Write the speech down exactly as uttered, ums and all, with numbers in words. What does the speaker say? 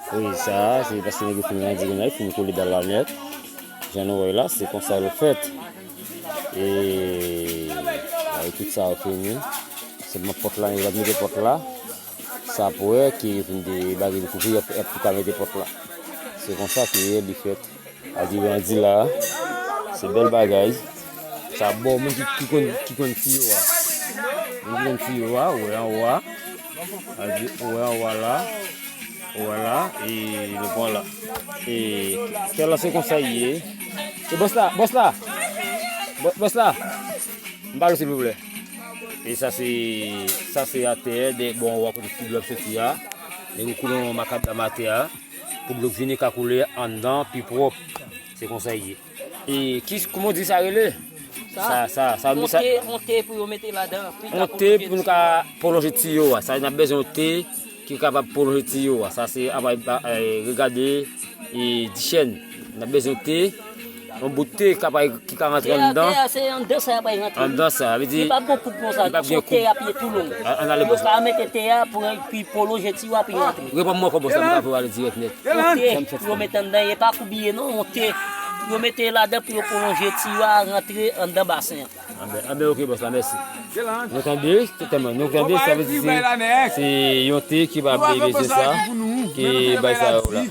Wi, sa a, se paske nèg yo fin grandi kounye a, yo fin kole dal la nèt. Jan nou wè la, se konsa yo fèt. E, e tout sa yo fini. Sèlman pòt la, yo ap mete pòt la. Sa pou wè ke yo fin de bagay dekouvri, y ap, y ap tou ka mete pòt la. Se konsa ke li fèt. A di grandi la, se bèl bagay. Sa bon, moun ki, ki konn, ki konn tiyo a. Moun ki konn tiyo a, ou wè anwo a. A di, ou wè anwo a la. Ou wè la, e nou pran la. E kè la se konsa ye. E bòs la, bòs la. Bò- Bòs la. M pale silvouplè. E sa se, sa se atè, de bon, ou wè kote ti dlo ap soti a. Nèg yo koule yon makadam atè a. Pou dlo k vini ka koule anndan pi pwòp. Se konsa ye. E ki, kouman w di sa rele? Sa, sa, sa, nou sa, Monte, monte pou yo mete ladan. Pou yo ka monte pwolonje pou nou tiyo a. Ka pwolonje tiyo a. Sa, n ap bezwen yon te ki kapab pwolonje tiyo a. Sa se apay, eh, regade, e dichèn. N ap bezwen te, yon bout te kapab ki ka rantre anndan. Te a, te a, se anndan sa y ap rantre. Anndan sa, vle di, li p ap gen koup konsa, li p ap non, se gen koup. Te a ap ye tou long. A, ann ale bòs la. Yo ka mete te a pou, pou pwolonje tiyo a pou rantre. Reponn mwen ankò bòs la, m ka voye ale dirèk nèt. Yon te pou yo mete anndan, e pa koubiye non, yon te pou yo mete ladan pou yo pwolonje tiyo a rantre anndan basen an. Anben, anben, ok, bòs la, mèsi. Nou tande, totalman. Nou tande, sa vle di se, se yon te ki pa bezwen sa, ki bay sa yo la.